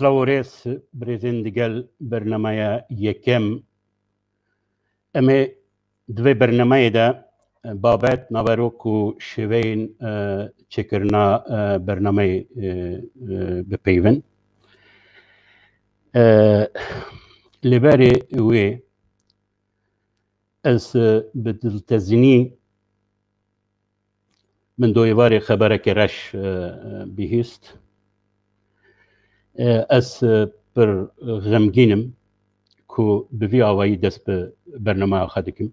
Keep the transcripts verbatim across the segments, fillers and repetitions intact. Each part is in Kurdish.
Silav û rêz birêzên digel bernameya yekem. Em ê di vê bernameyê de, e, babet, naverok û şêweyên, e, çêkirina, e, bernameyê, e, e, bipeyivin. E, Lê berê wê ez, e, bi diltezinî min do êvarê xeberekê reş, e, e, bihîst. E, ez, e, pir xemgîn im ku bi vî awayî dest bi bernameya xwe dikim.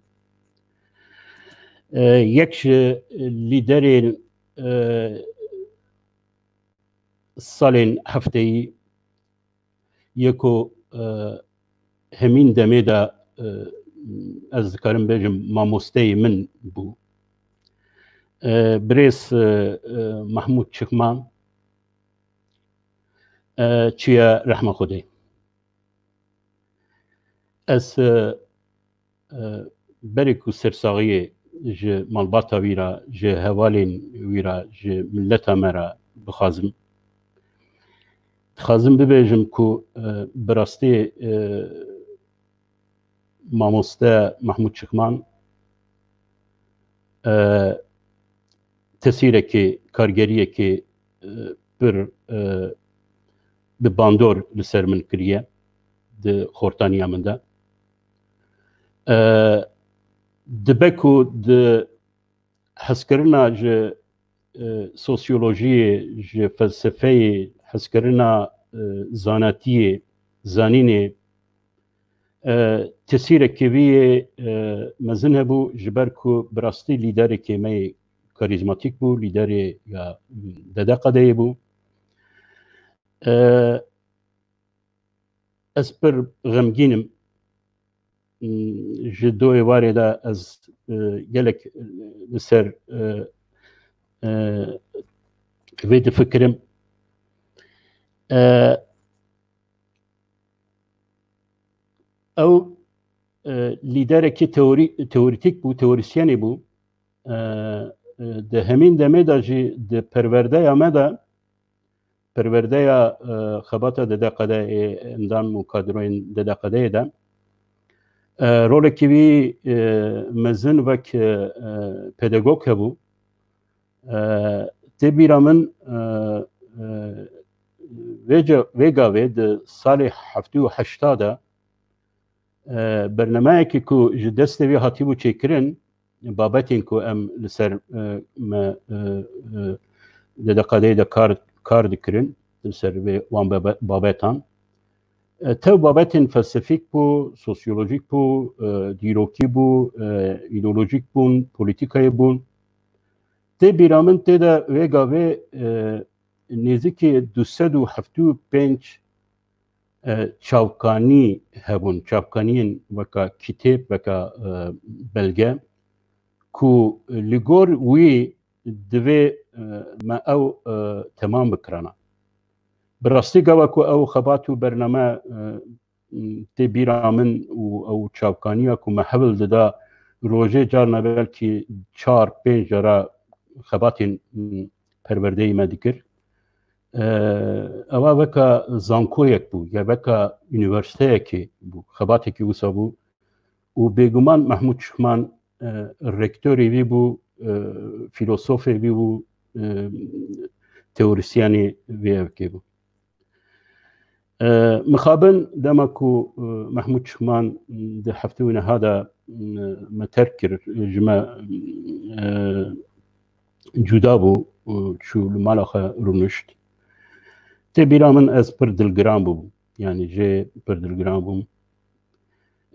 E, yek ji lîderên, e, salên hefteyî ye ku, e, hemîn demê de, e, ez dikarim bêjim mamosteyê min bû. E, birêz, e, e, Mahmûd Çikman, e, çûye rehma Xwedê. Ez, e, e, berê ku sersaxiyê ji malbata wî re, ji hevalên wî re, ji mileta me re bixwazim. Dixwazim bibêjim ku, e, bi rastî, e, mamoste Mahmûd Çikman, e, tesîrekê, kargeriyekê, e, pir, e, bi bandor li ser min kiriye di xortaniya min de. E, dibe ku di hezkirina ji, e, sosyolojiyê, ji felsefeyê, hezkirina, e, zanatiyê, zanînê, e, tesîrekî wî yê, e, mezin hebû, ji ber ku bi rastî lîderekê me yê karîzmatîk bû, lîderê ya D D Q D'yê bû. E, Ez pir xemgîn im. Ji do êvarê de ez, e, gelek, e, li ser, e, e, vê difikirim. E, ew, e, lîderekî teorî-, teorîtîk bû, teorîsyenê bû. E, e, di hemîn demê de jî di perwerdeya me de, perwerdeya, e, xebata D D Q D'ê, endam û kadroyên D D Q D'ê de, e, rolekî wî, e, mezin wek, e, e, pedagog hebû. E, tê bîra min, e, e, vê ce-, vê gavê di salê heftê û heşta de, e, bernameyekî ku ji destê wî hatîbû çêkirin, babetên ku em li ser, e, me, e, e, D D Q D'ê de kar, kar dikirin, li ser vê, wan babe-, babetan. E, tev babetên felsefîk bû, sosyolojîk bû, e, dîrokî bû, e, îdeolojîk bûn, polîtîkayê bûn. Tê bîra min tê de vê gavê, e, nêzîkî du sed û heftê û pênc, e, çavkanî hebûn, çavkaniyên weka kitêb, weka, e, belge, ku li gor wî divê, e, me ew, e, temam bikirana. Bi rastî gava ku ew xebat û bername, e, tê bîra min û ew çavkaniya ku me hewl dida rojê carna belkî çar pênc cara xebatên, m, perwerdeyê me dikir. E, ewa weka zankoyek bû, ya weka unîversîteyekê bû, xebatekî wisa bû û bêguman Mehmûd Çikman, e, rektorê wî bû, e, fîlosofê wî bû, e, teorîsyenê vê evkê bû. E, mixabin dema ku, e, Mehmûd Çikman di heftê û neha de, e, me terk kir, ji me, e, cuda bû, e, çû li mala xwe rûnişt. Tê bîra min ez pir dilgiran bûbûm. Yanî jê pir dilgiran bûm.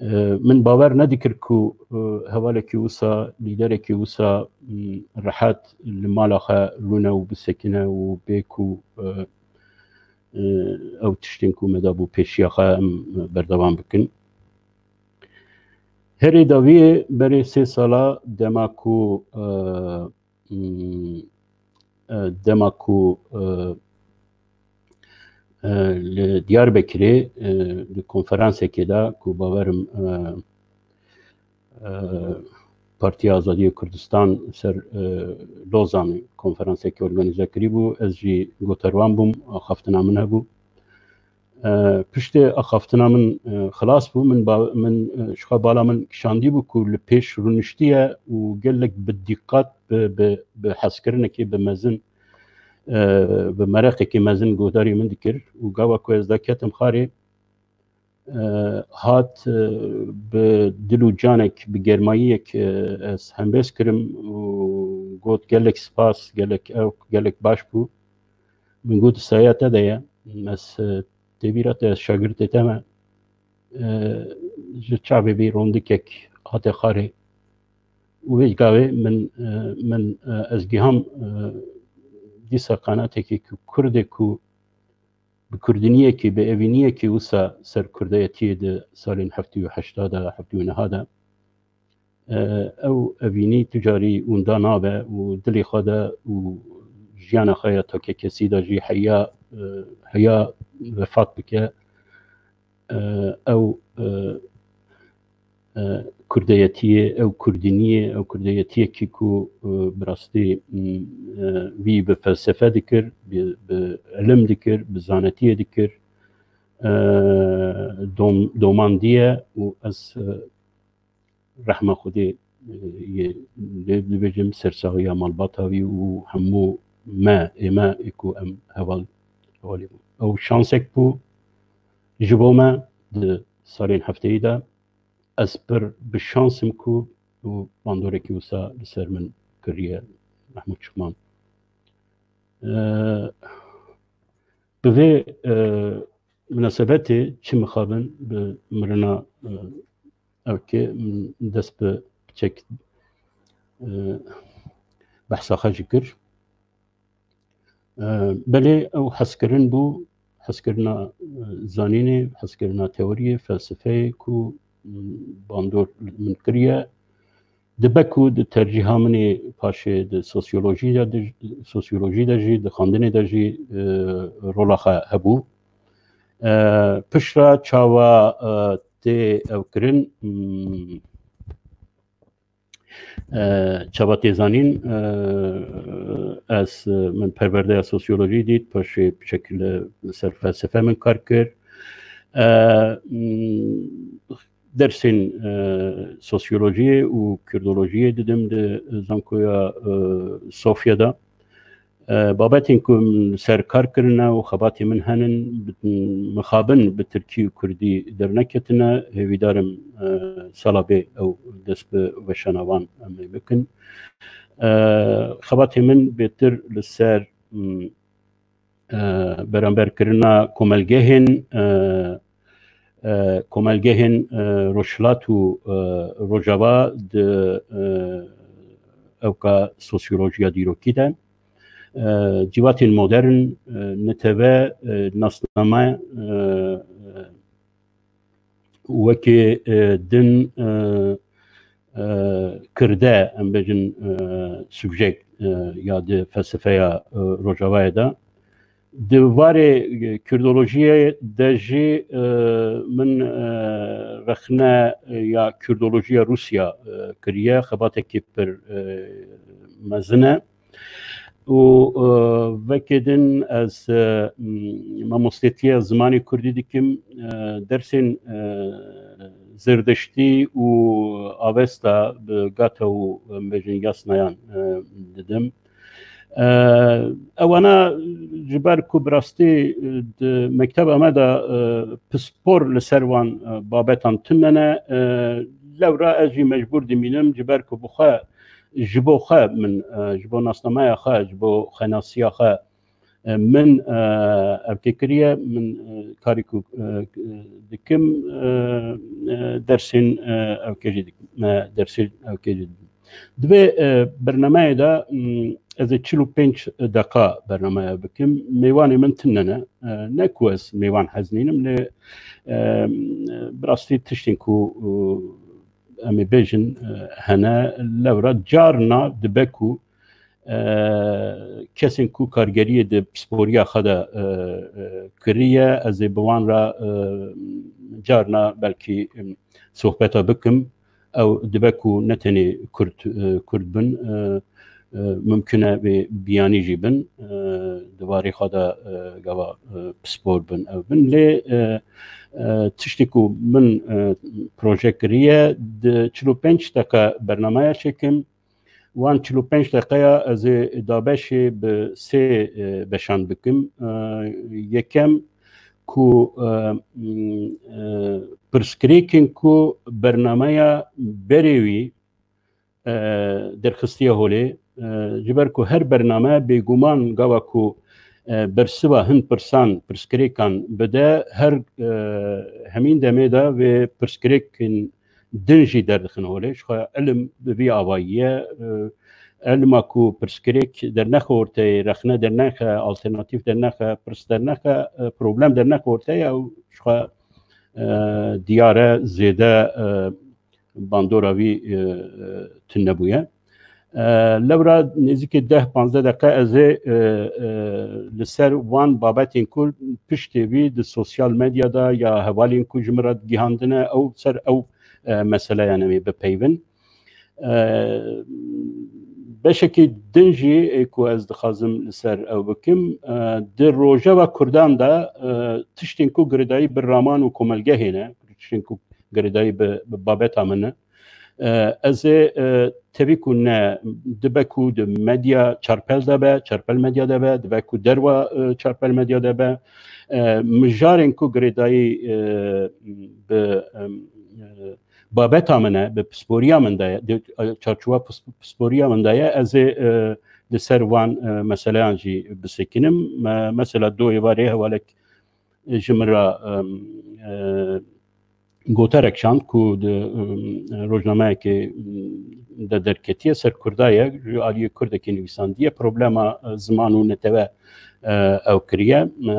E, min bawer nedikir ku, e, hevalekî wisa, lîderekî wisa, m, rehet li mala xwe rûne û bisekine û bê ku, e, e, ew tiştên ku me dabû pêşiya xwe em berdewam bikin. Herê dawiyê berê sê sala dema ku, e, m, e, dema ku, e, e, li Diyarbekirê, e, di konferansekê de ku bawerim, e, e, Partiya Azadiyê Kurdistan ser, e, Lozanê konferansekê organîze kirîbû, ez jî goterwan bûm, axaftina min hebû. E, piştê axaftina min, e, xilas bû, min ba-, min, e, ji xwe bala min kişandî bû ku li pêş rûniştiye û gelek bi dîqat, bi, bi, bi hezkirinekê bi mezin, e, bi mereqekê mezin guhdarî min dikir û gava ku ez derketim xarê, e, hat, e, bi dil û canek, bi germayiyek, e, ez hembêz kirim û got, "Gelek spas, gelek ew, gelek baş bû." Min got, "Saya te de ye." Ez, e, têbîra te, ez şagirtê te me. E, ji çavê vî rondikek hate xarê. Û vê gavê min, e, min, e, ez giham, e, dîsa qenatekî ku Kurdê ku bi kurdiniyekî, bi evîniyekî wisa ser kurdeyetiyê di salên heftê û heşta de, heftê û neha de, e, ew evînî tu carî winda nabe û dilê xwe de û jiyana xwe ya takekesî de jî heya, e, heya vefat bike. E, ew, e, e, kurdeyetiyê, ew kurdiniyê, ew kurdeyetiyekî ku, e, bi rastî, m, e, vî bi felsefe dikir, bi, bi ilim dikir, bi zanetiyê dikir, e, dom-, domandiye û ez, e, rehma Xwedê, e, yê lê dibêjim, sersaxiya malbata wî û hemû me, ê me ê ku em heval, hevalî bûn. Ew şansek bû ji bo me di salên hefteyî de. Ez pir bi şans im ku û bandorekî wisa li ser min kiriye Mehmûd Çikman. E, bi vê, e, minasebetê çi mixabin bi mirina, e, ew ke min dest bi piçek, e, behsa xwe jî kir. E, belê ew hezkirin bû, hezkirina, e, zanînê, hezkirina teoriyê, felsefeyê ku, m, bandor li min kiriye. Dibe ku di tercîha min ê paşê di sosyolojî de, di sosyolojî de jî, di xwendinê de jî, e, rola xwe hebû. E, piştre çawa, e, tê ew kirin, m, e, çawa tê zanîn, e, ez, e, min perwerdeya sosyolojî dît, paşê piçek li ser felsefe min kar kir. E, m, dersên, e, sosyolojiyê û kurdolojiyê didim di zankoya, e, Sofya de. E, babetên ku min li ser kar kirine û xebatê min henin, bi-, mixabin bi tirkî û kurdî derneketine. Hêvîdar im, e, sala bê ew dest bi weşana wan em ê bikin. E, xebatê min bêtir li ser, m, e, beramberkirina komelgehên, e, e, komelgehên, e, Rojhilat û, e, Rojava di, e, ewka sosyolojiya dîrokî de. E, cîvatên modern, e, netewî, e, nasname, e, wekî, e, din, e, e, kirde, em bêjin, e, subjekt, e, ya di felsefeya, e, Rojavayê de. Di warê, e, kurdolojiyê de jî, e, min, e, rexne, e, ya kurdolojiya Rûsya, e, kiriye, xebatekî pir, e, mezin e. Û, e, vekê din ez, e, m-, mamostetiya zimanê kurdî dikim, e, dersên, e, zerdiştî û avesta bi gata û, em bêjin, yasnayan, e, didim. E, ewana ji ber ku bi rastî, e, di mekteba me de, e, pispor li ser wan, e, babetan tune ne, e, lewra ez jî mecbûr dimînim, ji ber ku bi xwe, ji bo xwe min, e, ji bo nasnameya xwe, ji bo xwenasiya xwe, e, min, e, ev kê kiriye, min, e, karî ku, e, dikim, e, e, dersên, e, ev kê jî dikim, e, dersên ev kê jî dikim. Di vê, e, bernameyê de, m, ez ê çil û pênc deqa bernameya bikim. Mêvanê min tune ne. E, ne ku ez mêvan hez nînim, lê, e, bi rastî tiştên ku, e, em ê bêjin, e, hene, lewra carna dibe ku, e, kesên ku kargeriyê di pisporiya xwe de, e, e, kiriye, ez ê bi wan re, e, carna belkî, em, sohbeta bikim. Ew dibe ku ne tenê Kurd, e, Kurd bin, e, e, mimkun e wê biyanî jî bin, e, di warê xwe de, e, gava, e, pispor bin ew bin. Lê, e, e, tiştê ku min, e, proje kiriye, di çil û pênc deqe bernameya çêkim. Wan çil û pênc deqeya ez ê dabeşê bi sê, e, beşan bikim. E, yekem ku, e, m, e, pirsgirêkên ku bernameya berê wî, e, derxistiye holê. E, ji ber ku her bername bêguman gava ku, e, bersiva hin pirsan, pirsgirêkan bide, her, e, hemîn demê de vê pirsgirêkên din jî derdixin holê. Ji xwe ilim bi vî avayî ye. E, ilima ku pirsgirêk dernexe orteyê, rexne dernexe, alternatîf dernexe, pirs dernexe, e, problem dernexe orteyê, ew ji xwe, e, diyar e, zêde, e, bandora vî, e, e, tune bûye. E, lewra nêzîkî deh panzdeh deqe ez ê, e, e, li ser wan babetên ku piştê vî di sosyal medyada ya hevalên ku ji min re gihandine ew ser ew, e, meseleyan em ê bipeyvin. E, beşekî din jî ê ku ez dixwazim li ser ew bikim, e, di rojeva Kurdan de, e, tiştên ku girêdayî bi raman û komelgehê ne, tiştên ku girêdayî bi, bi babeta min e. E, ez ê, e, tevî ku ne dibe ku di medya çarpel de be, çarpel medya de be, dibe ku derwa, e, çarpel medya de be, e, mijarên ku girêdayî, e, bi, em, e, babeta min e, bi pisporiya min de ye, di, e, çarçowa pis-, pisporiya min de ye, ez ê, e, li ser wan, e, meseleyan jî bisekinim. Me-, mesela du êvarê hevalek ji min re, em, e, goterek şand ku di, em, rojnameyekê, em, de derketiye, ser Kurda ye, ji aliyê Kurdekî nivîsandiye, problema, e, ziman û netewe, e, ew kiriye. E,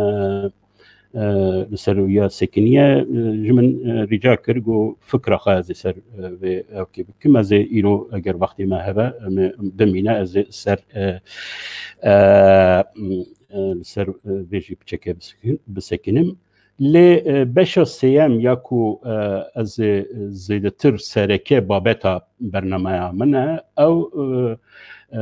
e, li ser ya sekiniye, e, ji min, e, rica kir, got, fikra xwe ez ê ser, e, vê ewkê bikim. Ez ê îro, eger wextê me hebe, em ê bimîne, ez ê ser, e, e, e, li ser, e, vê jî piçeke bisekin-, bisekinim. Lê, e, beşa sêyem ya ku, e, ez ê zêdetir sereke babeta bernameya min e, ew, e, e,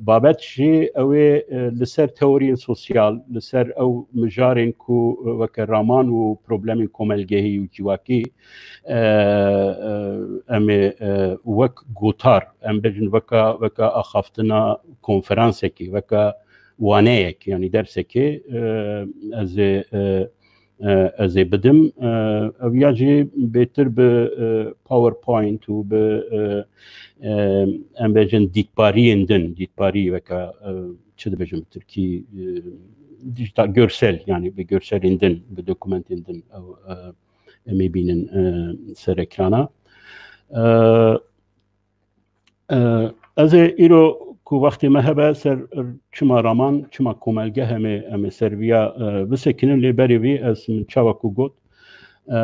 babet jî ew ê, e, li ser teoriyên sosyal, li ser ew mijarên ku, e, weke raman û problemên komelgehî û civakî, e, e, em ê, e, wek gotar, em bêjin weka, weka axaftina konferansekî, weka waneyek, yanî dersekê, e, ez ê, e, e, ez ê bidim. E, ev ya jî bêtir bi, e, PowerPoint û bi, e, e, em bêjin dîtbariyên din, dîtbarî weke, e, çi dibêjin bi tirkî, e, dijital, görsel, yanî bi görselên din, bi dokumentên din ew, e, em ê bînin, e, ser ekrana. E, E, ez ê îro ku wextê me hebe ser çima raman, çima komelgeh em ê, em ê ser viya, e, bisekinin, lê berê vî ez min çawa ku got, e,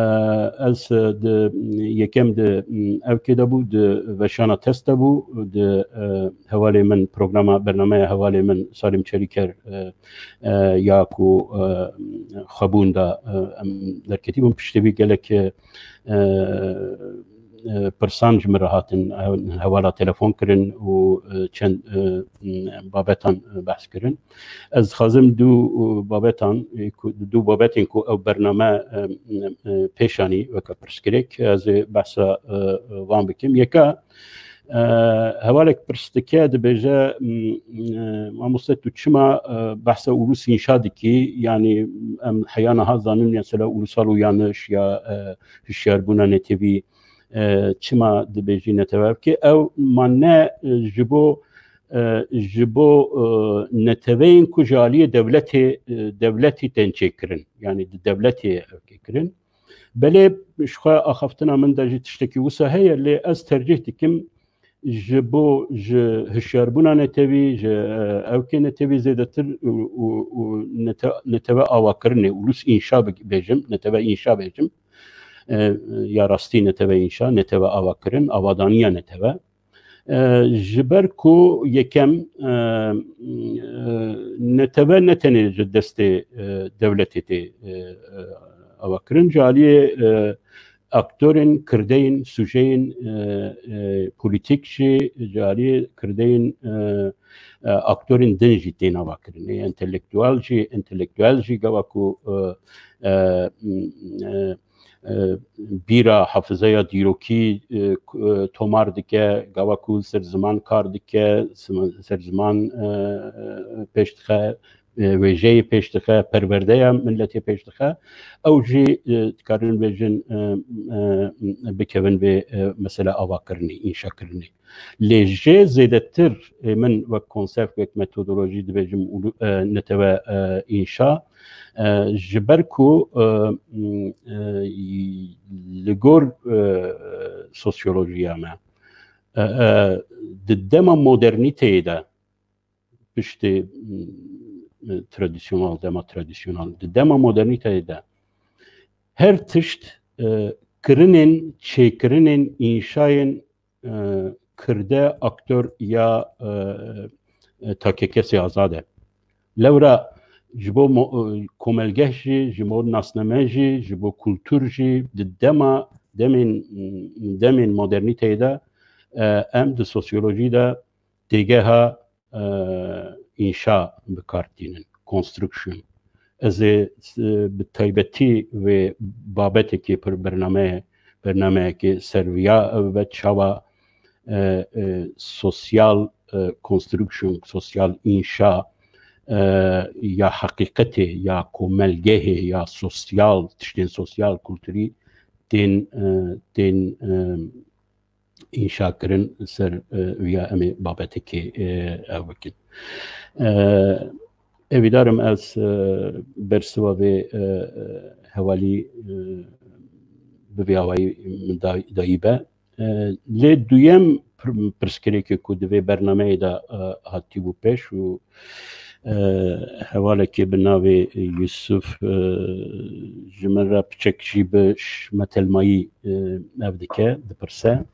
ez, e, di yekem di, m, ewkê de bû, di veşana test de bû, di, e, hevalê min programa, bernameya hevalê min Salim Çelîker, e, e, ya ku, e, xwebûn de, e, em derketî bûn, piştê vî gelek, e, e, e, pirsan ji min re hatin, e, hevala telefon kirin û, e, çend, e, babetan, e, behs kirin. Ez dixwazim du, e, babetan, e, ku, du babetên ku ew bername, e, e, pêşanî weke pirsgirêk, ez ê behsa, e, e, van bikim. Yeka, e, hevalek pirs dike, dibêje, m, e, mamoste, tu çima, e, behsa ulus înşa dikî? Yanî em heya niha zanin, mesela ulusal uyanış ya, e, hişyarbûna netewî, e, çima dibêjî netewe? Ev ki ew ma ne, e, ji bo, e, ji bo, e, neteweyên ku ji aliyê dewletê, e, dewletî tên çêkirin. Yanî di dewletê ev kirin. Belê ji xwe axaftina min de jî tiştekî wisa heye, lê ez tercîh dikim ji bo, ji hişyarbûna netewî, ji, e, ewkê netewî zêdetir û, û, û nete-, netewe avakirinê, ulus înşa bi-, bêjim, netewe înşa bêjim. E, ya rastî netewe înşa, netewe avakirin, avadaniya netewe. E, ji ber ku yekem, e, e, netewe ne tenê ji destê, e, dewletê tê, e, e, avakirin, ji aliyê, e, aktorên kirdeyên, sujeyên, e, e, polîtîk jî, ji aliyê kirdeyên, e, e, aktorên din jî tên avakirinê. Entelektuel jî, entelektuel jî gava ku, e, e, e, e, bîra, hafizeya dîrokî, e, ku, e, tomar dike, gava ku ser ziman kar dike, sima-, ser ziman, e, e, pêş dixe, e, wêjeyê pêş dixe, perwerdeya miletê pêş dixe. Ew jî, e, dikarin bêjin, e, e, bikevin vê, e, mesela avakirinê, înşakirinê. Lê jê zêdetir, e, min wek konsept, wek metodolojî dibêjim û, e, netewe, e, înşa, e, ji ber ku, e, m, e, li gor, e, sosyolojiya me, e, e, di dema modernîteyê de, piştê, m, e, tradisyonal, dema tradisyonal, di dema modernîteyê de her tişt, e, kirinên, çêkirinên, înşayên, e, kirde aktor ya, e, e, takekesê azad e. Lewra ji bo mo-, e, komelgeh jî, ji bo nasname jî, ji bo kultur jî di dema, demên, demên modernîteyê de, e, em di sosyolojî de têgeha, e, înşa bi kar tînin, construction. Ez ê, e, bi taybetî vê babetekê pir bername, bernameyekê ser viya ev be çawa, e, e, sosyal, e, construction, sosyal înşa, e, ya heqîqetê, ya komelgehê, ya sosyal, tiştên sosyal, kulturî tên, e, tên, e, înşa kirin ser, e, viya em ê babetekê, e, ev bikin. E, hêvîdar im ez, e, bersiva vê, e, e, hevalî, e, bi vî awayî min da-, dayî be. E, lê duyem pir-, pirsgirêkê ku di vê bernameyê de, e, hatîbû pêş û, e, hevalekê bi navê Yusuf, e, ji min re piçek jî bi ş-, metelmayî, e, ev dike, dipirse.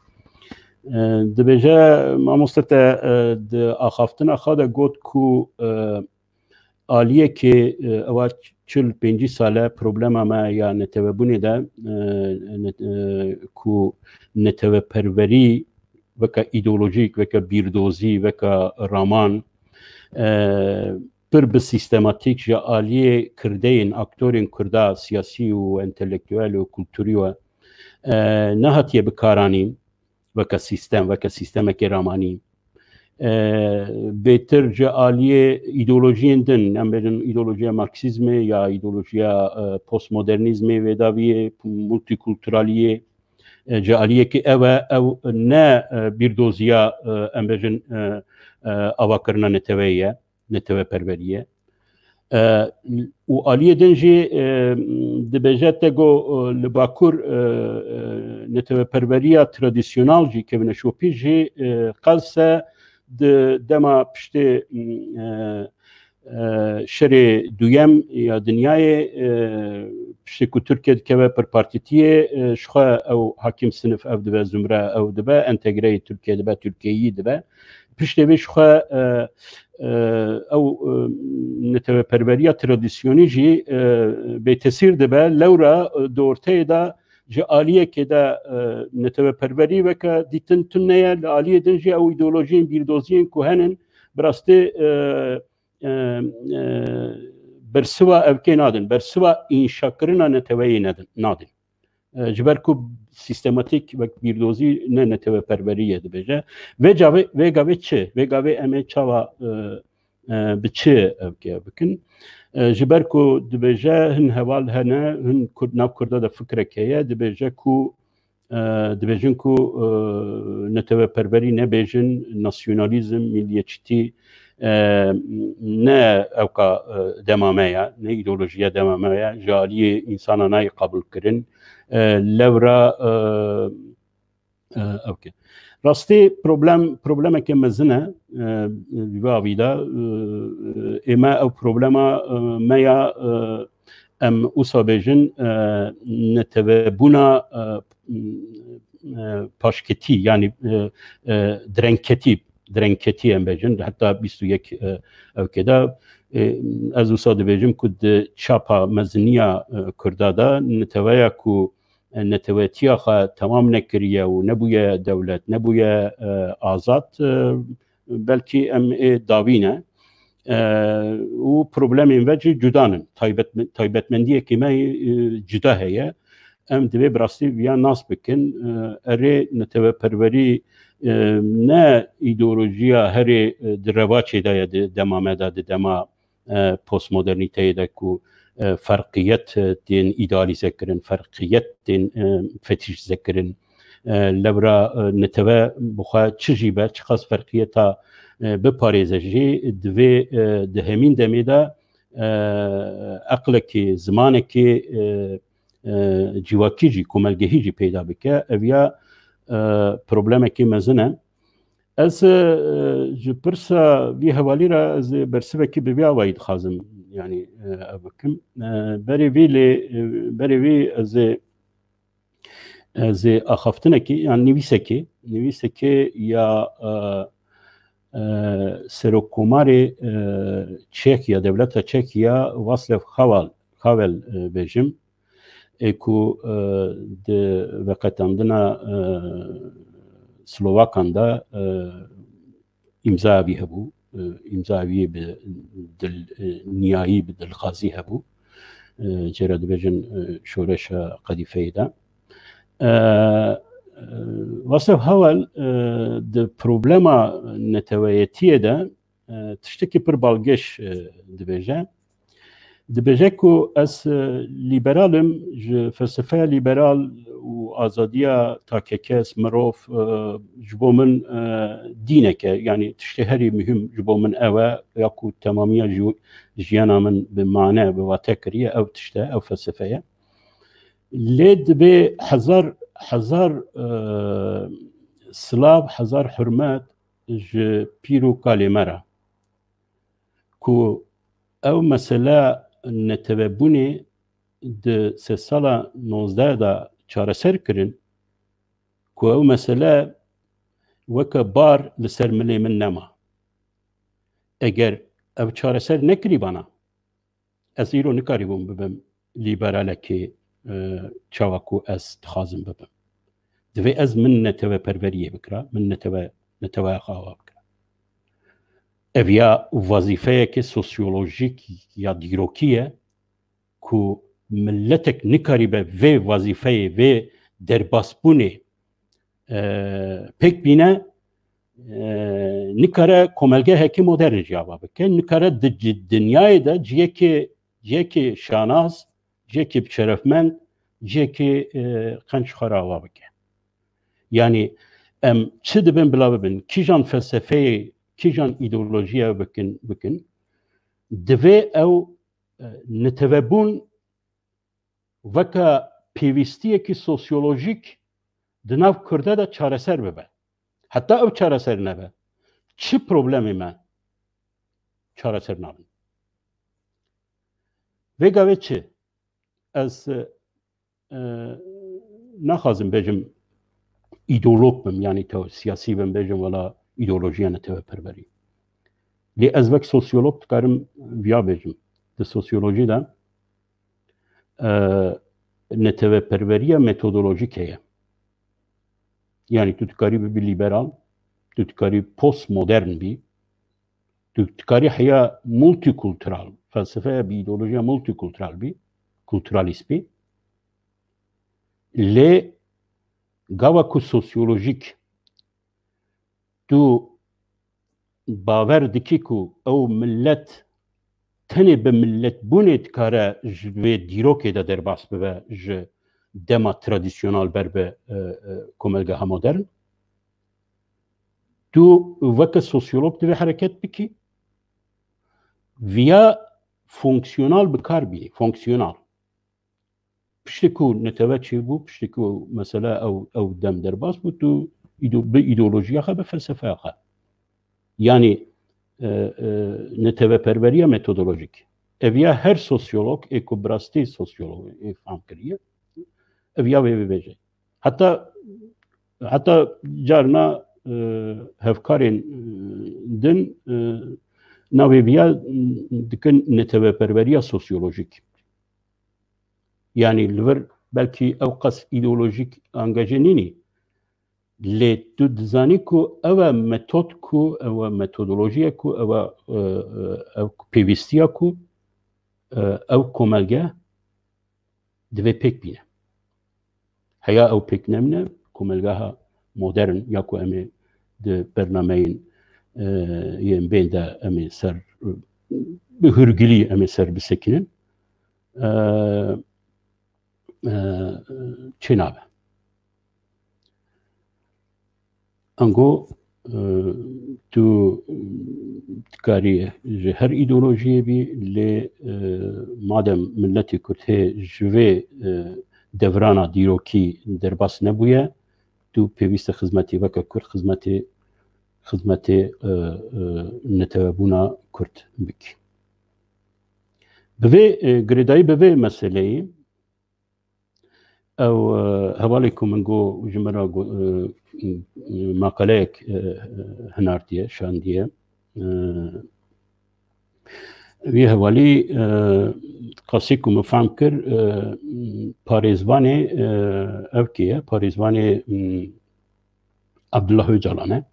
E, dibêje, mamoste, te, e, di axaftina xwe de got ku, e, aliyekê, e, ewa çil pêncî sal e problema me ya netewebûnê de, e, net-, e, ku neteweperwerî weke îdeolojîk, weke bîrdozî, weke raman, e, pir bi sîstematîk ji aliyê kirdeyên, aktorên kurda siyasî û entelektuel û kulturî we, e, nehatiye bikaranîn weke sîstem, weke sîstemekê ramanî. E, bêtir ji aliyê îdeolojiyên din, em bêjin îdeolojiya marksîzmê ya îdeolojiya, e, postmodernîzmê vê daviyê, multîkulturaliyê, e, ji aliyekî ew e, ew ne, e, bîrdoziya, e, em bêjin, e, e, avakirina neteweyê ye, neteweperwerî ye. E, û aliyê din jî, e, dibêje te got, e, li Bakur, e, e, neteweperweriya tradisyonal jî, kevneşopî jî, e, qelse di dema piştê, e, e, şerê duyem ya dinyayê, e, piştê ku Tirkiye dikeve pir partîtiyê, e, ji xwe ew hakîm sinif ev dibe, zumre ew dibe, entegreyê Tirkiye dibe, Tirkiyeyî dibe. Piştê vê ji xwe, e, e, ew, e, neteweperweriya tradisyonî jî, e, bêtesîr dibe. Lewra, e, di orteyê de ji aliyekê de, e, neteweperwerî weke dîtin tune ye, li aliyê din jî ew îdeolojiyên bîrdoziyên ku henin, bi rastî, e, e, e, bersiva evkê nadin, bersiva înşakirina neteweyê nedin, nadin. E, ji ber ku sîstematîk wek bîrdozî ne neteweperwerî ye dibêje. Vê cavê, vê gavê çi? Vê gavê em ê çawa, e, e, bi çi evkê bikin? E, ji ber ku dibêje hin heval hene, hin Kurd, nav Kurda de fikrek heye, dibêje ku, e, dibêjin ku, e, neteweperwerî nebêjin, nasyonalîzm, milliyetçîtî, e, ne ewka, e, dema me ye, ne îdeolojiya dema me ye, ji aliyê însana nayê qabûlkirin. E, lewra, e, e, ewke. Rastî problem, problemeke mezin e, e, li vê avî de, e, e, ê me ew problema, e, me ya, e, em wisa bêjin, e, netewebûna, e, e, paşketî, yanî, e, e, direngketî, direngketî em bêjin, heta bîst û yek, e, ewkê de, e, ez wisa dibêjim ku di çapa meziniya, e, Kurda de neteweya ku e, netewetiya xwe temam nekiriye û nebûye dewlet, nebûye, e, azad, e, belkî em ê dawî ne. E, û problemên ve jî cuda nin. Taybet-, taybetmendiyekî me, e, cuda heye. Em divê bi rastî viya nas bikin. E, erê neteweperwerî, e, ne îdeolojiya herê, e, di revaçê de ye, di dema me de, di dema, e, postmodernîteyê de ku, e, ferqiyet, e, tên îdealîze kirin, ferqiyet tên, e, fetîşîze kirin. E, lewra, e, netewe bi xwe çi jî be, çiqas ferqiyeta, e, biparêze jî, divê, e, di hemîn demê de, e, eqlekî, zimanekî, e, e, civakî jî, komelgehî jî peyda bike. Ev ya, e, problemekî mezin e. Ez, e, ji pirsa vî hevalî re ez ê bersivekî bi vî awayî dixwazim, yanî, e, ev bikim. E, berê vî lê, e, berê vî ez ê, ez ê axaftinekî, yan nivîsekî, nivîsekê ya, e, e, Serokkomarê, e, Çekiya, dewleta Çekiya, Václav Havel, Havel, e, bêjim. Ê ku, e, di veqetandina, e, Slovakan de, e, îmzaya wî hebû. E, îmzaya wî bi dil, e, niyayî, bi dilxazî hebû. E, jê re dibêjin, e, şoreşa qedîfeyê de. E, e, Václav Havel, e, di problema neteweyetiyê de, e, tiştekî pir balgêş, e, dibêje. Dibêje ku ez, e, lîberal im, ji felsefeya lîberal û azadiya takekes, mirov, e, ji bo min, e, dînek e. Yanî tiştê herî muhîm ji bo min ew e, ya ku temamiya ji-, jiyana min bi mane, bi wate kiriye, ew tişt e, ew felsefe ye. Lê divê hezar, hezar, e, silav, hezar hurmet ji pîr û kalê me re, ku ew mesele netewebûnê di sedsala nozdeh de çareser kirin, ku ew mesele weke bar li ser milê min nema. Eger ev çareser nekirîbana, ez îro nikarîbûm bibim lîberalekê, e, çawa ku ez dixwazim bibim. Divê ez min neteweperweriyê bikira, min netewe, neteweya xwe ava bikira. Ev ya wazîfeyeke sosyolojîk ya dîrokî ye ku miletek nikarîbe vê wazîfeyê, vê derbasbûnê, e, pêk bîne, e, nikare komelgehekî modern jî ava bike, nikare di ci-, dinyayê de cihekê, cihekî şanaz, cihekî şerefmend, cihekî, e, qenc xwe re ava bike. Yanî em çi dibin bila bibin, kîjan felsefeyê, kîjan îdeolojiyê bikin, bikin, divê ew, e, netewebûn weke pêwîstiyekî sosyolojîk di nav Kurda de çareser bibe. Heta ew çareser nebe, çi problemê me çareser nabin? Vê gavê çi? Ez, e, naxwazim bêjim îdeolog bim, yanî tew-, siyasî bim, bêjim wela îdeolojiya neteweperwerî. Lê ez wek sosyolog dikarim viya bêjim. Di sosyolojî de, e, neteweperweriya metodolojîk heye. Yanî tu dikarî bibî lîberal, tu dikarî postmodern bî, tu dikarî heya multikultural, felsefeya bî, îdeolojiya multikultural bî, kulturalîst bî. Lê gava ku sosyolojîk tu bawer dikî ku ew milet tenê bi miletbûnê dikare ji vê dîrokê de derbas bibe, ji dema tradisyonal ber bi, e, e, komelgeha modern, tu weke sosyolog divê hereket bikî, viya fonksiyonal bi kar bînî, fonksiyonal. Piştî ku netewe çêbû, piştî ku mesela ew, ew dem derbas bû, tu îdo-, bi îdeolojiya xwe, bi felsefeya xwe. Yanî, e, e, neteweperweriya metodolojîk. Ev ya her sosyolog, ê ku bi rastî sosyolog ê fam kiriye, ev ya vê bibêje. Heta, heta carna, e, hevkarên, e, din, e, navê viya dikin neteweperweriya sosyolojîk. Yanî li vir Belkî ew qas îdeolojîk angaje nînî. Lê tu dizanî ku ew e metod ku, ew e metodolojiyê ku, ew e, e, e, ew pêwîstiya ku, e, ew komelge divê pêk bîne. Heya ew pêk nemîne, komelgeha modern ya ku em ê di bernameyên, e, yên bên de em ê ser, bi hûrgilî em ê ser bisekinin. E, e, çênabe. Ango, e, tu dikarî ji her îdeolojiyê bî, lê, e, madem miletê Kurd hê ji vê, e, devrana dîrokî derbas nebûye, tu pêwîst e xizmetê weke Kurd, xizmetê, xizmetê, e, e, netewebûna Kurd bikî. Bi vê, e, girêdayî bi vê meseleyê, ew, e, hevalê ku min got ji min re got, e, e, maqaleyek, e, e, hinartiye, şandiye. E, Vî hevalî, e, qasî ku min fehm kir, e, parêzvanê, e, ev kê ye? Parêzvanê, m, Abdullah Ocalan e.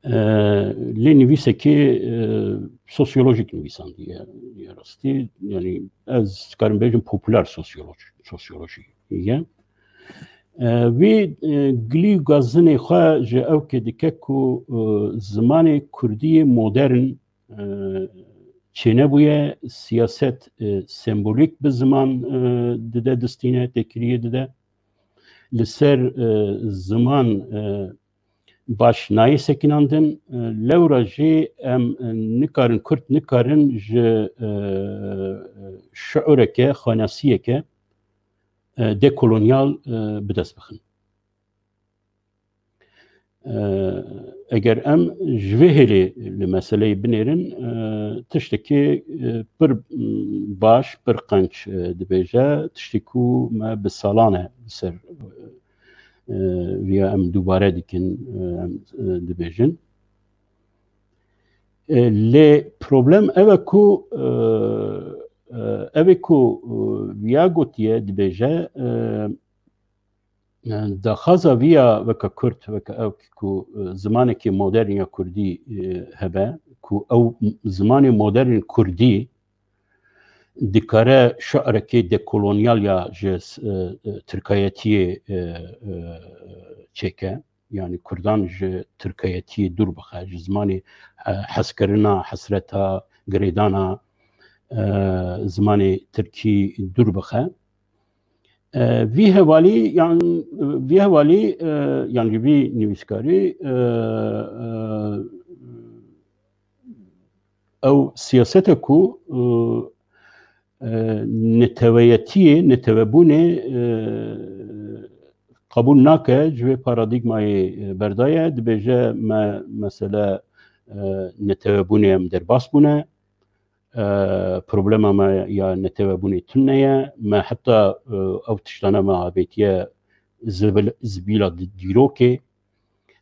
E, lê nivîsekê, e, sosyolojik nivîsandiye. Ya rastî, yani ez dikarim bêjim populer sosyoloji, sosyolojî ye. E, vî, e, gilî û gazinê xwe ji ew kê dike ku, e, zimanê kurdî yê modern, e, çênebûye, siyaset, e, sembolîk bi ziman, e, dide distîne, têkiliyê dide. Li ser, e, ziman, e, baş nayê sekinandin. E, lewra jî em, e, nikarin, Kurd nikarin ji, e, şiureke, xwenasiyeke, e, dekolonyal, e, bi dest bixin. E, eger em ji vê hêlê li meseleyê binêrin, e, tiştekî, e, pir, m, baş, pir qenc, e, dibêje, tiştê ku me bi salan e li ser, e, viya em dubare dikin, e, em, e, dibêjin. E, lê problem ev e ku, e, e, ev ê ku, e, viya gotiye dibêje, e, e, daxwaza viya weke Kurd, weke ew ku, e, zimanekî modern ya Kurdî, e, hebe, ku ew zimanê modern Kurdî dikare şi'rekê dekolonyal ya ji, e, e, tirkayetiyê, e, e, çêke. Yani Kurdan ji tirkayetiyê dûr bixe, ji zimanê, e, hezkirina, hesreta, girêdana, e, zimanê tirkî dûr bixe. E, vî hevalî, yan, vî hevalî, e, yan jî vî nivîskarî, e, e, ew siyasete ku, e, e, neteweyetiyê, netewebûnê, e, qebûl nake, ji vê paradîgmayê, e, berdaye, dibêje me mesele, e, netewebûnê em derbas bûne, e, problema me ya netewebûnê tune ye, me heta, e, ew tiştane me avêtiye zibil-, zibîla di-, dîrokê,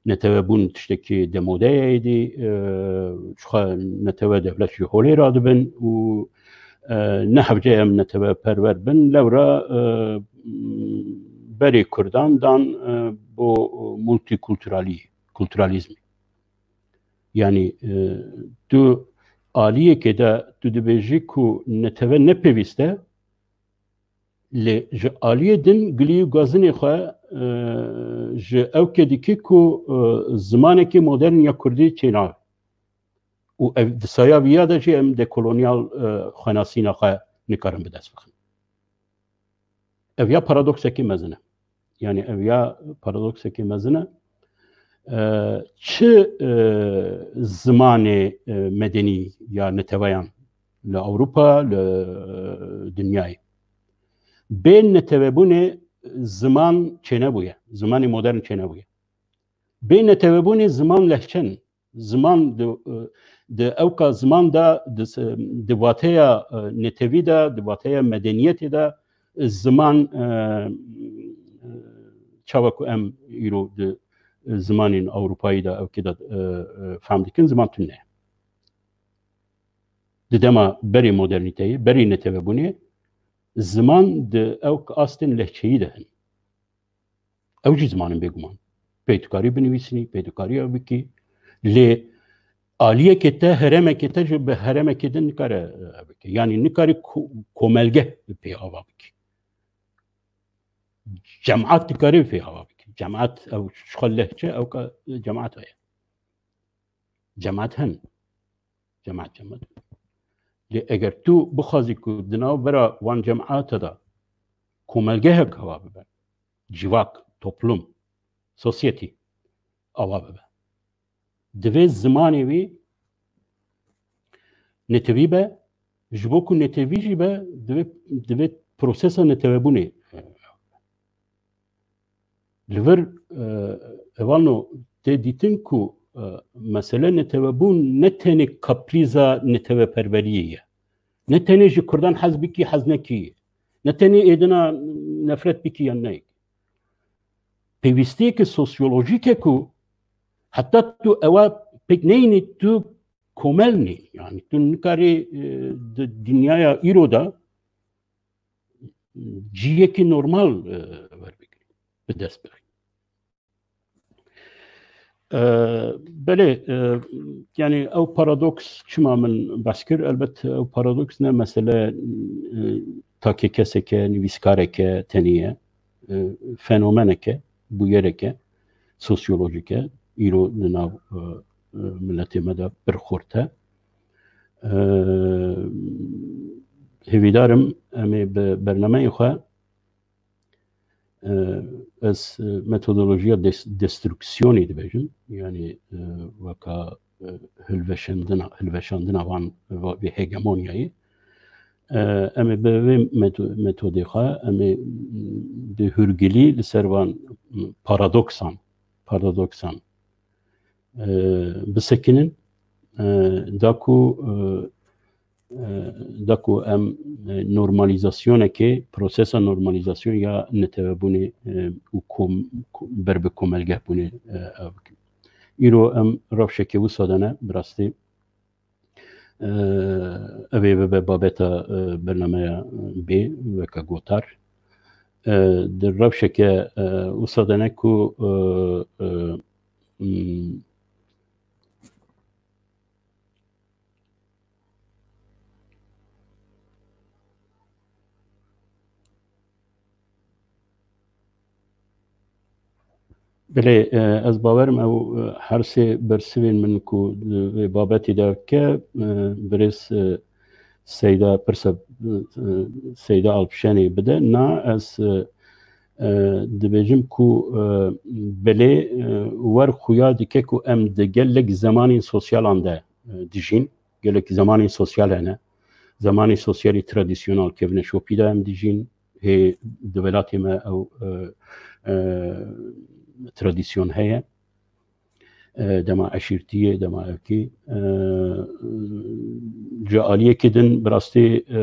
netewebûn tiştekî demode ye êdî, e, çiqa netewe dewlet jî holê radibin û, e, ne hevce em netewe perwer bin, lewra, e, berê Kurdan dan, e, bo multîkulturalî-, kulturalîzmî. Yani, e, tu aliyekê de tu dibêjî ku netewe ne pêwîst e, lê ji aliyê din gilî û gazinê xwe, e, ji ew kê dikî ku, e, zimanekî modern ya kurdî çênabe. Û ev, di saya viya de jî em dekolonyal, e, xwenasîna xwe nikarin bi dest bixin. Ev ya paradoksekî mezin e. Yani ev ya paradoksekî mezin e. E, çi, e, zimanê, e, medenî ya neteweyan li Ewropa, li, e, dinyayê. Bê netewebûnê ziman çênebûye. Zimanê modern çênebûye. Bê netewebûnê ziman lehçe in. Ziman di, di ewka ziman de, di, di vateya, e, netewî de, di vateya medeniyetê de, e, ziman, e, e, çawa ku em îro di, e, zimanên Ewropayî de, ewkê de, e, e, fehm dikin, ziman tune ye. Di dema berê modernîteyê, berê netewebûnê, Ziman di ew astên lehçeyî de hene. Ew jî ziman in bêguman. Pê tu karî binivîsînî, pê tu karî ew bikî. Lê aliyekê te, herêmekê te jî bi herêmekê din nikare, e, ew bike. Yanî nikarî ko-, komelgeh pê ava bikî. Cemaat dikarî pê ava bikî. Cemaat ew ji xwe lehçe, ew ka cemaat heye. Cemaat hene. Cemaat, cemaat. Lê eger tu bixwazî ku di navbera wan cemaata de komelgehek ava bibe, civak, toplum, sosyetî ava bibe, divê zimanê wî netewî be, ji bo ku netewî jî be, divê, divê prosesa netewebûnê. Li vir, e, hevalno, tê dîtin ku, e, mesele netewebûn ne tenê kaprîza neteweperweriyê ye. Ne tenê ji Kurdan hez bikî, hez nekî. Ne tenê êdina nefret bikî yan neyk. Pêwîstiyeke sosyolojîk e ku heta tu ewa pêk neyînî, tu komel nî. Yanî tu nikarî, e, di dinyaya îro de cihekî normal, e, werbigirî, bi dest bixî. E, belê, e, yanî ew paradoks çima min behs kir? Elbet ew paradoks ne mesele, e, takekeseke, nivîskareke tenê ye. E, fenomeneke, bûyereke sosyolojîk e. Îro di nav, e, e, miletê me de pir xurt e. E, hêvîdar im em ê bi bernameyê xwe, e, ez, e, metodolojiya des-, destruksiyonê dibêjim. Yanî, e, weka, e, hilveşandina, hilveşandina van, va-, vê hegemonyayê. E, em ê bi vê meto-, metodê xwe, em ê, m, bi hûrgilî li ser van, m, paradoksan, paradoksan, e, bisekinin, e, da ku, e, e, da ku em, e, normalîzasyonekê, prosesa normalîzasyon ya netewebûnê, e, û kom-, ko-, ber bi komelgehbûnê, e, ew bikin. Îro em rewşekê wisa de ne, bi rastî, e, ev ê bibe babeta, e, bernameya, e, bê, weke gotar. E, di rewşeke, e, wisa de ne ku, e, e, m, Belê, e, ez bawerim ew, e, her sê bersivên min ku di vê babetê de ke, e, birêz, e, Seyda, pirsa, e, Seyda Alpişenê bide. Na ez, e, e, dibêjim ku, e, belê, e, wer xuya dike ku em di gelek zemanên sosyalan de, e, dijîn. Gelek zemanên sosyal hene. Zemanê sosyalî tradisyonal kevneşopî de em dijîn. Hê di welatê me ew, e, e, tradisyon heye. E, dema eşîrtiyê, dema evkî. E, ji aliyekî din bi rastî, e,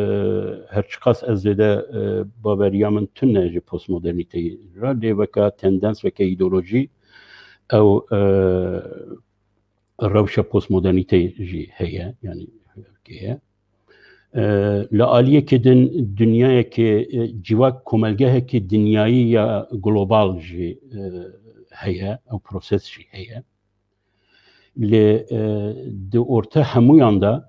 her çiqas ez zêde, e, baveriya min tune ji postmodernîteyê re, lê weke tendens, weke îdeolojî ew, e, rewşa postmodernîteyê jî heye, yanî heye. E, li aliyekê din dinyayekê, e, civak komelgehekî dinyayî ya global jî, e, heye, ew proses jî heye. Lê, e, di orta hemûyan de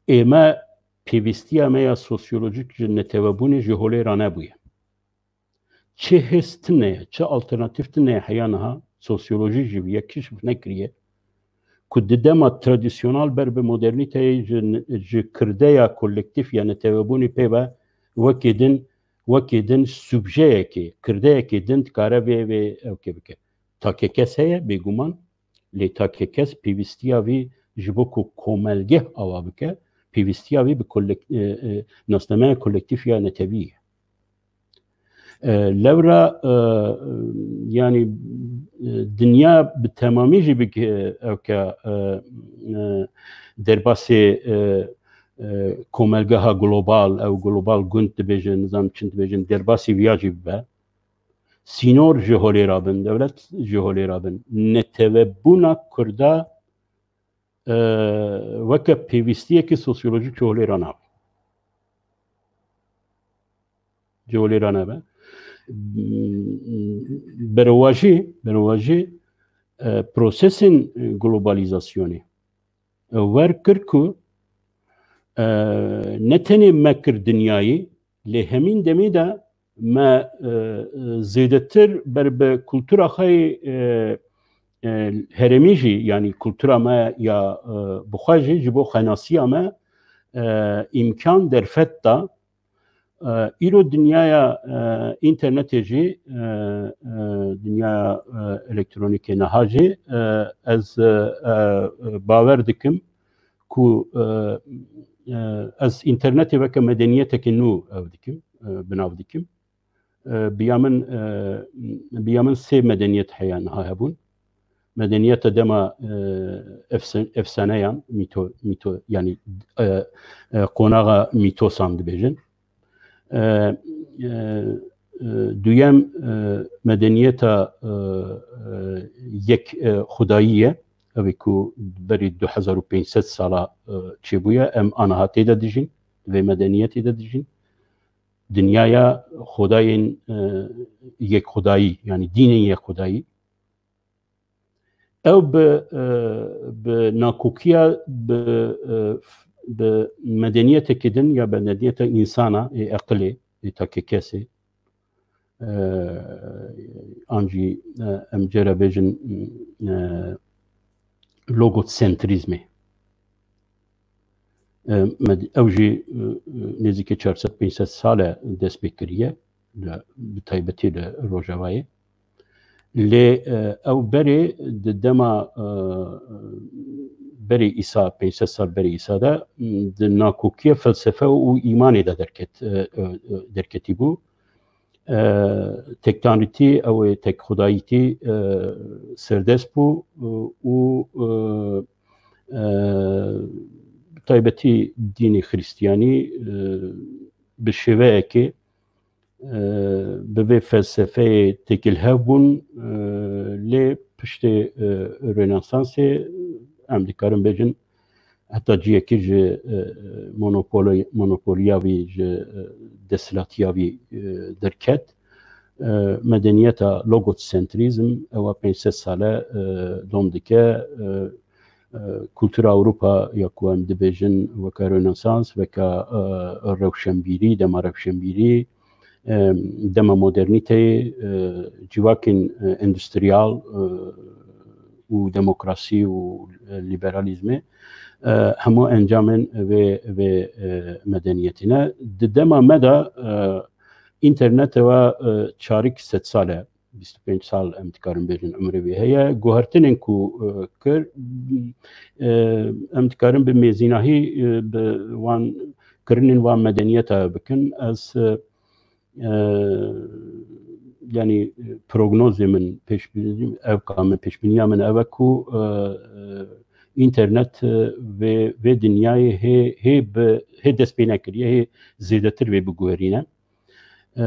ê me pêwîstiya me ya sosyolojîk ji netewebûnê ji holê ranebûye. Çi hêz tune ye, çi alternatîf tune ye heya niha, sosyolojî jî bi yek keşf nekiriye, ku di dema tradisyonal ber bi modernîteyê ji, ji kirdeya kolektîf ya netewebûnê pê ve wekî din, wekî din subjeyekê, kirdeyekê din dikare vê, vê ewkê bike. Takekes heye, bêguman, lê takekes pêwîstiya vî ji bo ku komelgeh ava bike, pêwîstiya vî bi kolek-, e, e, nasnameya kolektîf ya netewî ye. E, lewra, e, yanî, e, dinya bi temamî jî bike, ewke, e, e, derbasê, e, e, komelgeha global, ew global gund dibêjin, nizam çi dibêjin, derbasî viya jî bibe. Sînor ji holê rabin, dewlet ji holê rabin. Netewebûna Kurda, e, weke pêwîstiyekî sosyolojîk ji holê ranabe. Cewlêra nebe. Berewajî, berewajî, e, prosesên globalizasyonê, e, wer kir ku, e, ne tenê me kir dinyayê, lê hemîn demê de me, e, e, zêdetir ber bi kultura xwe yê, e, e, herêmî jî, yanî kultura me ya, e, bi xwe jî ji bo xwenasiya me, e, îmkan derfet da. E, îro dinyaya, e, înternetê jî, e, e, dinyaya, e, elektronîkê niha jî, e, ez, e, e, bawer dikim ku, e, e, ez înternetê weke medeniyetekê nû ew dikim, e, bi nav dikim. E, bi ya min, e, bi ya min sê medeniyet heye niha hebûn. Medeniyeta dema, e, efse-, efsaneyan, mîto-, mîto-, yanî, e, e, qonaxa mîtosan dibêjin. E, e, e, duyem, e, medeniyeta, e, e, yek, e, xwedayî ye. Ev ê ku berî du hezar û pênc sed sala, e, çêbûye. Em aniha tê de dijîn, vê medeniyetê de dijîn. Dinyaya xwedayên, e, yek xwedayî, yanî dînên yek xwedayî. Ew bi, e, bi nakokiya, bi, e, f-, bi medeniyetekê din ya medeniyeta însana, ê eqilê, ê takekesê, e, an jî, e, em cara bêjin, e, logosentrîzmê. E, med-, ew jî, e, e, nêzîkî çar sed pênc sed sal e dest pê kiriye, li, bi taybetî li Rojavayê. Lê, e, ew berê di dema, e, berê Îsa, pênc sed sal berê Îsa de, di nakokiya felsefe û îmanê de derket, e, e, e, derketî bû. E, tektanrîtî, ew ê tekxwedayîtî, e, serdest bû, e, û, e, e, bi taybetî dînê xiristiyanî, e, bi şêweyekê, e, bi vê felsefeyê têkilhev bûn, e, lê piştê, e, Rönesansê em dikarin bêjin heta ciyekî ji, e, monopoli-, monopoliya wî, ji, e, desthilatiya wî, e, derket. E, medeniyeta logosentrîzm ewa pênc sed sal e, e, dom dike, e, e, kultura Ewropa ya ku em dibêjin weke Rönesans, weke, e, rewşenbîrî, dema rewşenbîrî, e, dema modernîteyê, e, civakên, e, endustriyal, e, û demokrasî û, e, liberalîzmê, e, hemû encamên vê, vê, e, medeniyetî ne. Di dema me de, e, înternet ewa, e, çarik sedsal e, bîst û pênc sal em dikarin bêjin umrê wê heye. Guhertinên ku, e, kir, e, em dikarin bi mêzînahî, e, bi wan kirinên wan medeniyeta bikin. Ez, e, e, yanî prognozê min, pêşbînî, ev ka min, pêşbîniya min ev e ku, e, e, înternet, e, vê, vê dinyayê hê, hê bi, hê dest pê nekiriye, hê zêdetir vê biguherîne. E,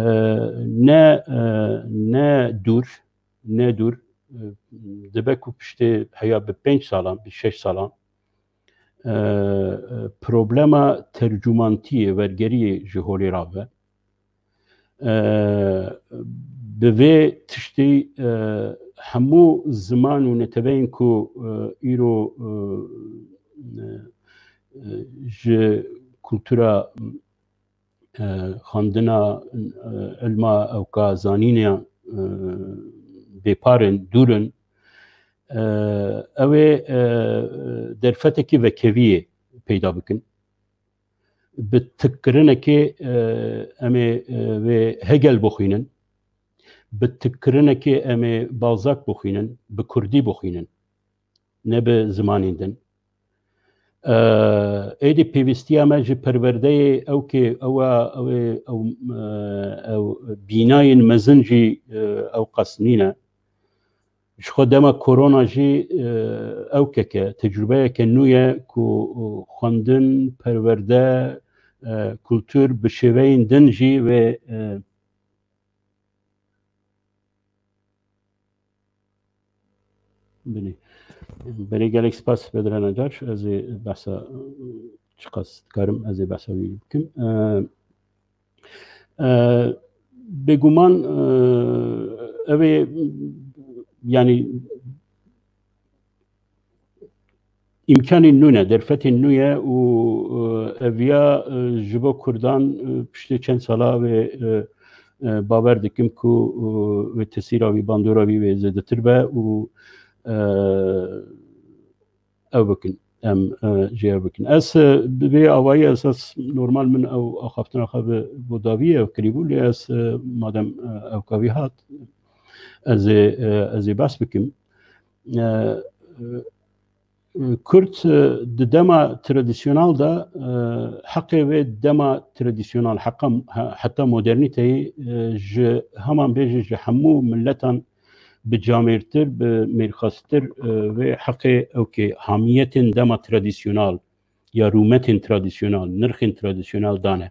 ne, e, ne dûr, ne dûr, e, dibe ku piştê heya bi pênc salan, bi şeş salan, e, e, problema tercumantiyê, wergeriyê ji holê rabe. E, bi vê tiştî, e, hemû ziman û neteweyên ku, e, îro, e, e, e, ji kultura, e, xwendina, e, ilma ewka zanînê, e, bêpar in, dûr in, e, ew ê, e, derfetekî vekeviyê peyda bikin. Bi tikkirinekê, e, em ê, e, vê Hegel bixwînin. Bi tikkirinekê em ê Balzac bixwînin, bi kurdî bixwînin. Ne bi zimanên din. E, êdî pêwîstiya me ji perwerdeyê ew kê, ew e, ew ê, ew, e, ew bînayên mezin jî, e, ew qas nîne. Ji xwe dema korona jî, e, ew keke, tecrubeyeke nû ye ku, e, xwendin, perwerde, e, kultur bi şêweyên din jî wê, e, binê. Berê gelek spas Bedran Acar. Ez ê behsa, çiqas dikarim, ez ê behsa wî bikim. E, e, Bêguman, e, ev ê, yanî, îmkanên nû ne, derfetên nû ye û, e, eviya, e, ji bo Kurdan, e, piştê çend sala wê, e, e, bawer dikim ku, e, wê tesîra wî, bandora wî wê zêdetir be û, e, ew bikin. Em, e, jê ew bikin. Ez, e, bi vê awayî esas normal min ew axaftina xwe bi bo dawiyê ew kirîbû, lê ez, e, madem, e, ew kavî hat, ez ê, e, ez ê behs bikim. E, e, Kurd, e, di dema tradisyonal de, e, heqê wê dema tradisyonal, heqa, he-, heta modernîteyê, e, ji heman bêjin ji hemû miletan bi camêrtir, bi mêrxastir, e, wê heqê ewkê hamiyetên dema tradisyonal ya rûmetên tradisyonal, nirxên tradisyonal dane.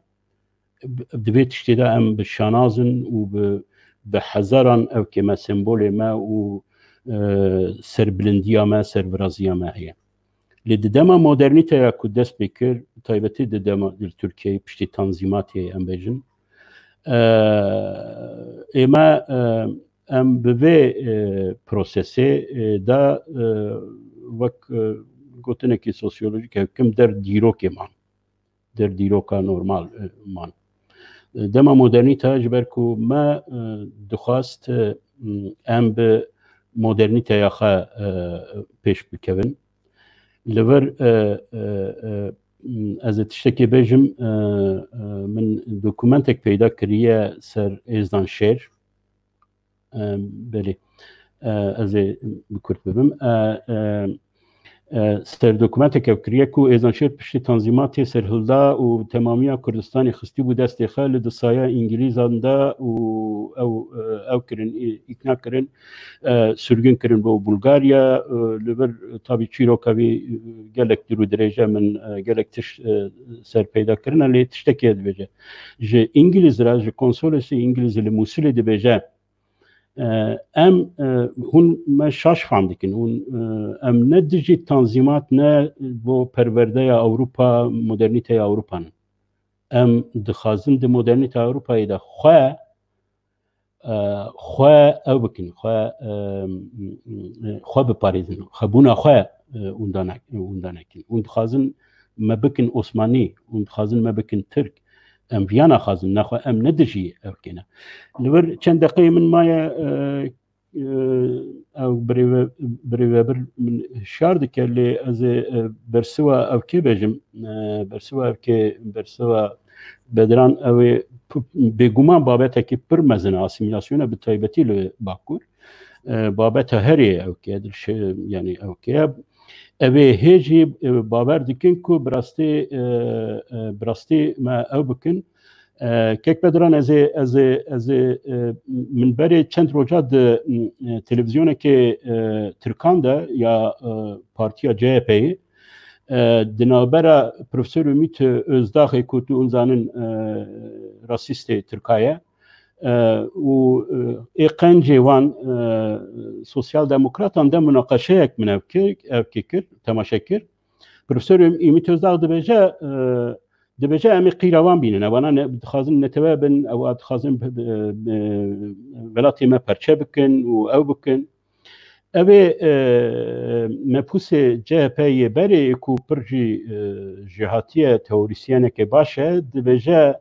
Di vê tiştê de em bi şanaz in û bi, bi hezaran ewkê me, sembolê me û, e, serbilindiya me, serviraziya me heye. Lê di dema modernîteya ku dest pê kir, taybetî di dema, li Tirkiyeyê piştî tanzîmatê em bêjin, e, ê me, e, em bi vê, e, prosesê, e, de, e, wek, e, gotinekî sosyolojîk hevkim der dîrokê man. Der dîroka normal, e, man. E, dema modernîte ji ber ku me, e, dixwest, e, em bi modernîteya xwe, e, pêş bikevin. Li vir, e, e, e, ez ê tiştekê bêjim, e, e, min dokumentek peyda kiriye ser Êzdan Şêr. E, belê. E, ez ê bi kurt bibim. E, e, e, ser dokumentek ew kiriye ku Êzdan Şêr piştî tanzîmatê serhilda û temamiya Kurdistanê xistîbû destê xwe, li di saya Îngilîzan de û ew, e, ew kirin, î-, îkna kirin, e, sürgün kirin bo Bulgarya, e, li vir tabî çîroka wî, e, gelek dûr û dirêj e, min, e, gelek tişt, e, ser peyda kirine, lê tiştekê dibêje. Ji Îngilîz re, ji konsolosê Îngilîzî li Mûsilê dibêje, e, em, e, hûn me şaş fam dikin, hûn, e, em ne dijî tanzîmat ne bo perwerdeya Ewropa, modernîteya Ewropa ne. Em dixwazin di modernîteya Ewropayê de xwe, e, xwe ew bikin, xwe, e, xwe biparêzin, xwebûna xwe, e, wenda ne-, wenda nekin. Hûn dixwazin me bikin Osmanî, hûn dixwazin me bikin Tirk. Em viya naxwazin, nexwe em ne dijî ew kêne. Li vir çend deqeyê min maye, e, e, ew birêve-, birêvebir min hişyar dike, lê ez ê, e, bersiva ew kê bêjim, e, bersiva ew kê, bersiva Bedran, ew ê p-, bêguman babetekî pir mezin e, asîmîlasyona bi taybetî li Bakur. E, babeta herê ew kê, dilşe-, yanî ew kê. Ev ê hê jî, e, bawer dikin ku bi rastî, e, e, bi rastî me ew bikin. E, Kek Bedran, ez ê, ez ê, ez ê, e, min berê çend roja di, e, televîzyonekê, e, Tirkan de ya, e, partiya C H P'yê, e, di navbera Profesor Ümit Özdağê ku tu hûn zanin, e, rasîstê Tirka ye, e, û, e, ê qencê wan, e, sosyal demokratan de munaqeşeyek min ev kir, ev kê kir, temaşe kir. Profesor Üm-, Ümit Özdağ dibêje, e, dibêje em ê qîra wan bînin. Ewana ne, dixwazin netewe bin, ewa dixwazin bi, bi, bi, welatê me perçe bikin û ew bikin. Ev ê, e, mepûsê C H P yê berê ku pir jî, e, jêhatiye, teorîsyeneke baş e, dibêje,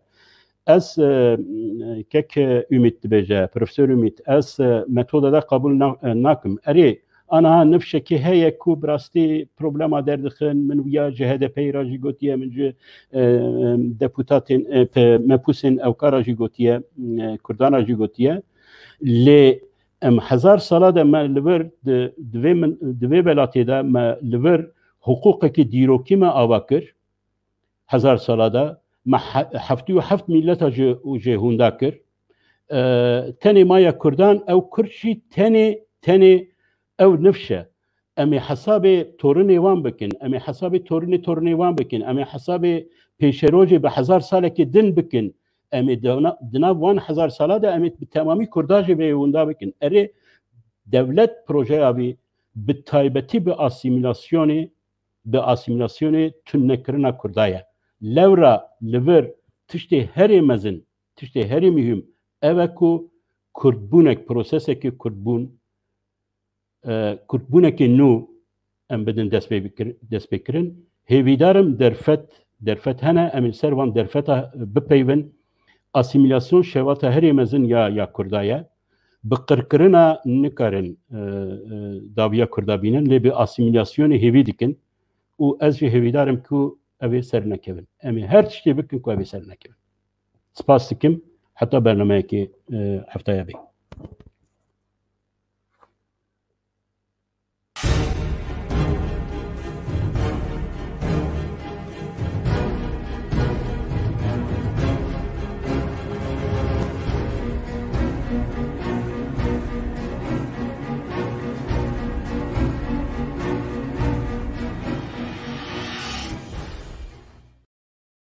ez, e, kek Ümit dibêje, Profesor Ümit, ez, e, metoda de qebûl na-, e, nakim. Erê, aniha nifşekê heye ku bi rastî problema derdixin, min wiya ji H D P'yê re jî gotiye, min ji, e, deputatên, e, pe-, mepûsên ewka re jî gotiye, e, Kurdan re jî gotiye. Lê em hezar sala de me li vir di, di vê min, di vê welatê de me li vir hiqûqekî dîrokî me ava kir. Hezar sala de me he-, heftê û heft mîleta ji, jê hûnda kir. E, tenê maya Kurdan, ew Kurd jî tenê, tenê ew nifş e. Em ê hesabê torinê wan bikin, em ê hesabê torinê torinê wan bikin, em ê hesabê pêşerojê bi hezar salekê din bikin. Em ê di na-, di nav wan hezar sala de em ê bi temamî Kurda jî vê winda bikin. Erê, dewlet projeya wî bi taybetî bi asîmîlasyonê, bi asîmîlasyonê tunekirina Kurda ye. Lewra li vir tiştê herê mezin, tiştê herê muhîm Ev e ku kurdbûnek, prosesekê kurdbûn, e, kurdbûnekê nû em bidin destpê bikir-, destpêkirin. Hêvîdar im derfet, derfet hene, em ê li ser van derfeta bipeyvin. Asîmîlasyon şewata herî mezin ya, ya Kurda ye. Bi qirkirina nikarin, e, e, dawiya Kurda bînin, lê bi asîmîlasyonê hêvî dikin û ez jî hêvîdar im ku ev ê ser nekevin. Em ê her tiştê bikin ku ev ê ser nekevin. Spas dikim, heta bernameyekê, e, heftaya bê.